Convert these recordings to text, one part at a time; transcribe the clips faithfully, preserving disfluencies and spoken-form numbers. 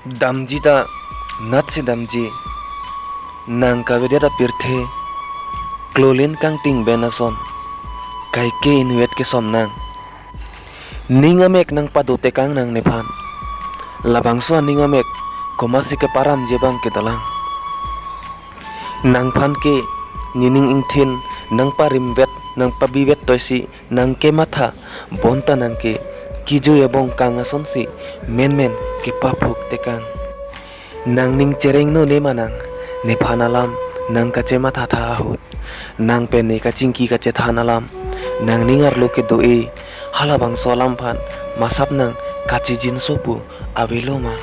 Damji ta natsi damji. Nang kavedet apirthe, klolen kangting ben ason, kaike invet kesom nang. Ning amek nangpadotekang nang nephan. Labangso aning amek komatsi keparamji abang kedolang. Nangphan ke nening ingthin nangparimvet, nangpabivet toisi nangkematha, bonta nang ke kejui abong kang asonsi menmen kepaphuktekang. Nangning cherengno ne ma nang, nephan alam nang kachemathatha ahut. Nang pen ne kachingki kachethan alam nangning arlo kedo-e, halabangso alam aphan masap nang kachijinso pu avelo ma?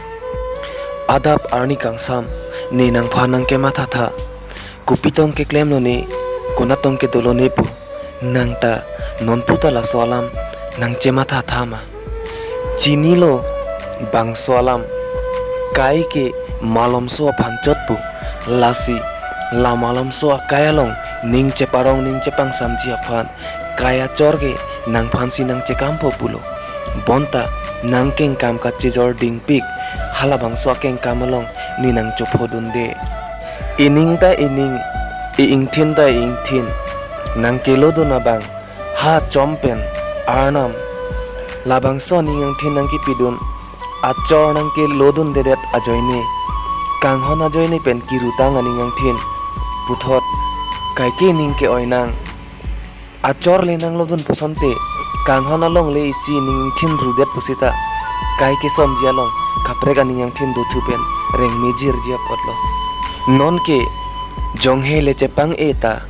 Adap arni kangsam ne nangphan nangkemathatha, kopi tong keklemlo ne, konat tong kedolo ne pu. Nang ta nonpu ta laso alam nangchemathatha ma? Chinilo bangso alam, kaike malomso aphan chot pu. Lasi la malomso akai along ning cheparong ning chepangsamji aphan kai achor ke nangphansi nangchekampo pulo. Bonta nangkengkam kachejor dingpik, halabangso akengkam along ne nangchophodunde. Ining ta ining, i-ingthin ta i-ingthin, nangkelodun abang ha chom pen arnam, labangso aning angthin nangkipidun achor nangkelodundedet ajoine, kanghon ajoine pen kirutang aning angthin puthot kaike ning ke-oi nang. Achor le nanglodun pusonte, kanghon along le isi ning ingthin rudet pusita, kai kesomji along kaprek aning angthin dothu pen rengmejirji apotlo. Nonke jonghe le chepang-e ta,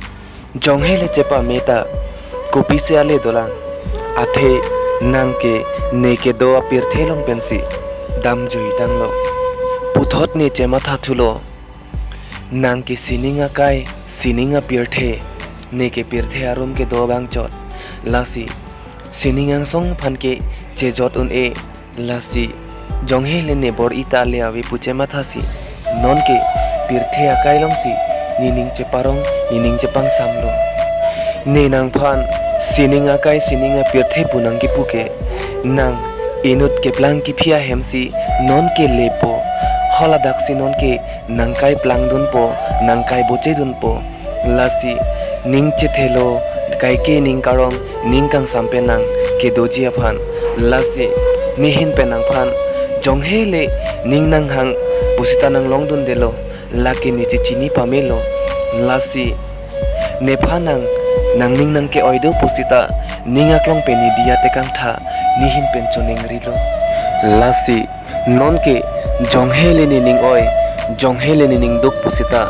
jonghe le chepame ta, kopisi ale dolang? Athe nang ke ne kedo apirthe along pensi damjuitanglo. Puthot ne chemathathulo. Nang ke sining akai, sining apirthe, ne ke pirthe arum kedo abang chot. Lasi sining angsong aphan ke chejot un-e. Lasi jonghe le ne bor-i ta le ave pu chemathasi, nonke pirthe akai alongsi nening cheparong, nening chepangsamlo. Ne nangphan sining akai sining apirthe pu nangkipu ke, nang inut keplang kephi ahemsi nonke lepo. Haladaksi nonke nangkai plangdunpo, nangkai bochedunpo. Lasi ning chethelo, kaike ning karong, ning kangsam pen nang kedoji aphan. Lasi nehin pen nangphan jonghe le ning nanghang pusita nanglongdundelo, lake ne chechini pamelo. Lasi nephan nang, nangning nangke-oi do pusita ning aklong pen ne diya tekangtha, nehin pen choningrilo. Lasi nonke jonghe le nening oi, jonghe le nening duk pusita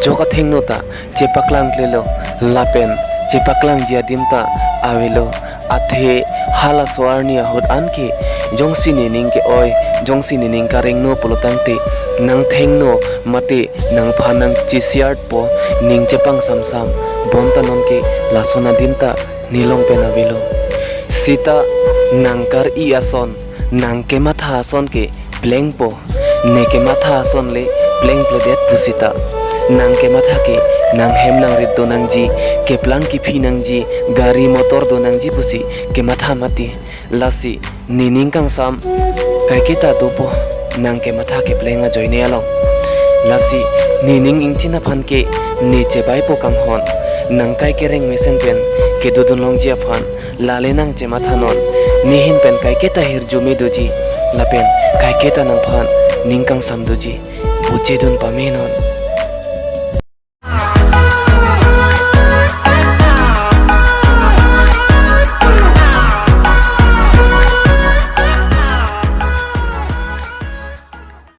jok athengno ta chepaklangklelo, lapen chepaklangji adim ta avelo. Athe halaso arni ahut anke jongsi nening ke-oi, jongsi nening karengno pulo tangte, nangthengno mate nangphan nangchesiarpo, ning chepangsamsam, bonta nonke lason adim ta nelong pen avelo. Sita nang kar-i ason, nang kematha ason ke plengpo, ne kematha ason le plengpledet pusita. Nang kematha ke nanghem nangrit do nangji, keplang kephi nangji, gari motor do nangji pusi kematha mati. Lasi nening kangsam kaiketa dopo, nang kematha kepleng ajoine along. Lasi nening ingthin aphan ke ne chebaipo kanghon, nang kai kereng mesen pen kedodun longji aphan, lale nang chemathanon. Nehin pen kaiketa hirjume doji, lapen kaiketa nangphan ning kangsam doji, bochedun pamenon.